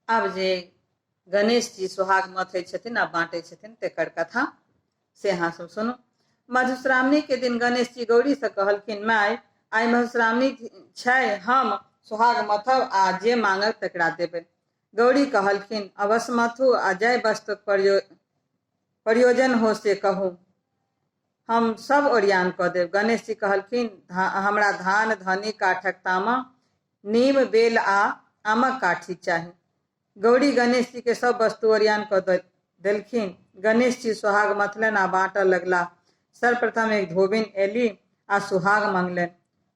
आब जे गणेश जी सोहाग मथै छथिन आ बाँटै छथिन तेकर कथा से अहाँ सब सुनू। मधुश्रावणी के दिन गणेश जी गौरी से कहलखिन, माय आइ मधुश्रावणी छै, हम सोहाग मथब आ जे मांगब तकरा देबै। गौरी कहलखिन, अवश्य मथू आ जाहि वस्तुक प्रयोजन हो से कहू, हम सब ओरियान कऽ देब। गणेश जी कहलखिन, हमरा धान, धनी, काठक तामा, नीम, बेल आ आमक काठी चाही। गौरी गणेश जी के सब वस्तु ओरियान कऽ देलखिन। गणेश जी सोहाग मथलनि आ बाँटऽ लगलाह। सर्वप्रथम एक धोबिन एली आ सुहाग मंगलनि।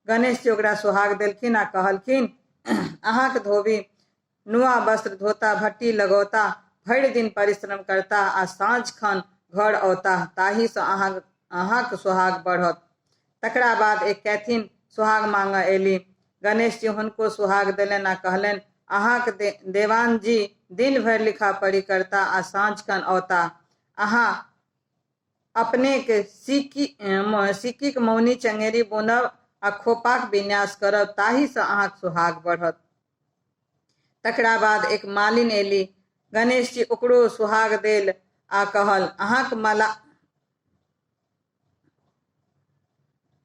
गणेश जी ओकरा सुहाग देलखिन आ कहलखिन, अहाँक धोबी नुआ वस्त्र धोता, भट्टी लगौता, भरि दिन परिश्रम करता आ साँझ खन घर औताह, ताहिसँ अहाँक सुहाग बढ़त। तकरा बाद एक कैथिन सुहाग मांगऽ एली। गणेश जी हुनको सुहाग देलनि आ कहलनि, अहाँक देवान जी दिन भरि लिखा पढ़ी करता आ साँझ खन औताह। अहाँ अपनेक सिक्कीक मौनी चंगेरी बुनब आ खोपाक विन्यास करब, ताहिसँ अहाँक सुहाग बढ़त। तकरा बाद एक मालिन एली। गणेश जी ओकरो सुहाग देल आ कहल,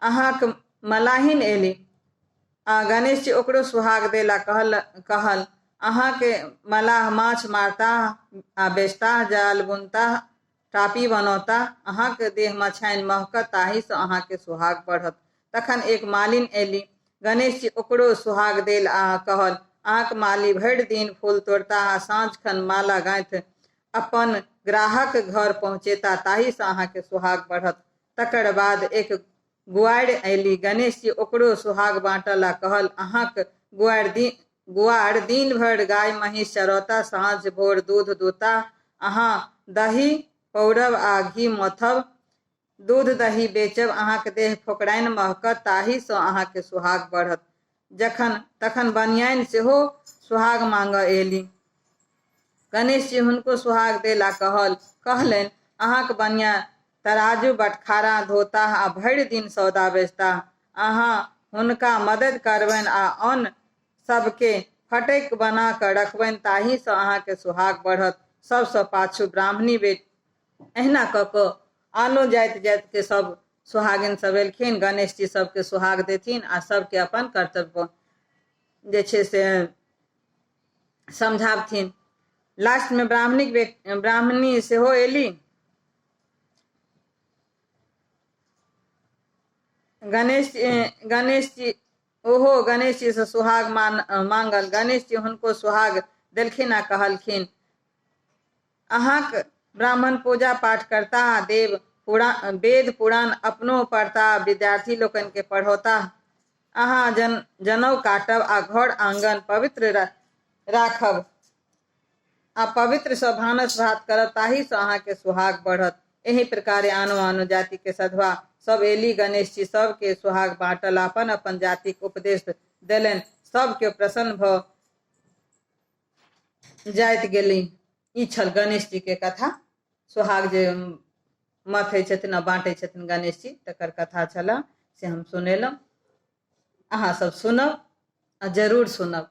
अहाँक मलाहिन एली आ गणेश जी ओकरो सुहाग देल आ कहल, अहाँके मलाह माछ मारताह आ बेचताह, जाल बुनताह, टापी बनौताह, अहाँके देह मछाइन महकत, ताहिसँ अहाँके सुहाग बढ़त। तखन एक मालिन एली। गणेश जी ओकरो सुहाग देल आ कहल, अहाँक माली भरि दिन फूल तोड़ताह आ साँझ खन माला गाँथि अपन ग्राहक घर पहुँचेता, ताहिसँ अहाँके सुहाग बढ़त। तकर बाद एक गुआरि अयली। गणेश जी ओकरो सुहाग बाँटल आ कहल, अहाँक गुआर दिन भरि गाय महींस चरौता, साँझ भोर दूध दूता, अहाँ दही पौरब आ घी मथब, दूध दही बेचब, अहाँक देह फोकराइन महकत, ताहिसँ अहाँके सुहाग बढ़त। तखन बनियाइन सेहो सुहाग मांगऽ एली। गणेश जी हुनको सुहाग देल आ कहलनि, अहाँक बनिया तराजू बटखारा धोताह आ भरि दिन सौदा बेचताह, अहाँ हुनका मददि करबनि आ अन्न सबके फटकि बना कऽ रखबनि, ताहिसँ अहाँके सुहाग बढ़त। सबसँ पाछू ब्राह्मणी बेटी। एहिना कऽ कऽ आनो जाति जातिके सब सुहागिन सब एलखिन। गणेश जी सबके सुहाग देथिन आ सबके अपन कर्तव्य जे छै से समझाबथिन। लास्टमे ब्राह्मणी सेहो एली। गणेश जी ओहो गणेश जीसँ सुहाग मांगल। गणेश जी हुनको सुहाग देलखिन आ कहलखिन, अहाँक ब्राह्मण पूजा पाठ करताह, वेद पुराण अपनो पढ़ताह, विद्यार्थी लोकनिके पढ़ौताह, अहाँ जनउ काटब आ घर आंगन पवित्र राखब आ पवित्रसँ भानस भात करब, ताहिसँ अहाँके सुहाग बढ़त। एहि प्रकारे आनो आनो जातिके सधवा सब एली। गणेश जी सबके सुहाग बाँटल, अपन अपन जातिक उपदेश देलनि। सब केओ प्रसन्न भऽ जाइत गेली। ई छल गणेश जी के कथा। सुहाग जे मथै छथिन आ बाँटै छथिन गणेश जी, तकर कथा छल, से हम सुनेलहुँ। अहाँ सब सुनब आ जरूर सुनब।